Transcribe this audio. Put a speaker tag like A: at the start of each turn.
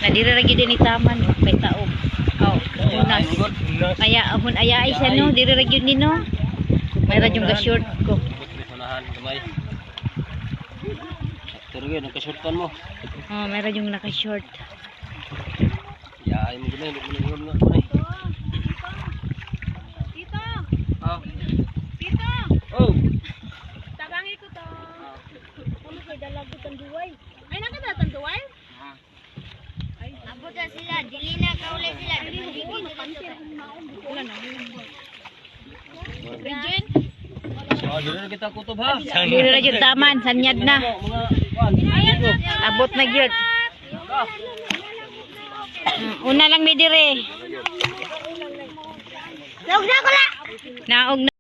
A: Na diri ra gyud ni taman, oh, kay taob. Oh, hunas. Aya hun aya ay siya, no, diri ra gyud ni, no. May ra yung ga-short ko.
B: Unahan gamay. Pero yun, nagka-shortan mo.
A: Oh, may ra yung naka-short.
B: Ya, ay mo gud na, mo na nga eh.
C: Tito!
B: Ah.
C: Tito!
B: Oh.
C: Tabangi ko to. Ano kay dalag ko tanduay? Ay, nakada tanduay?
D: Abot na sila, dili na kaulay sila.
C: Wala na. Regine?
B: Oh, dili na kita kutob ha.
A: Diri ra gyud taman, sanyad na.
B: Mga kuan.
A: Abot na gyud. Una lang mi dire.
D: Naog na ko la.
A: Naog na.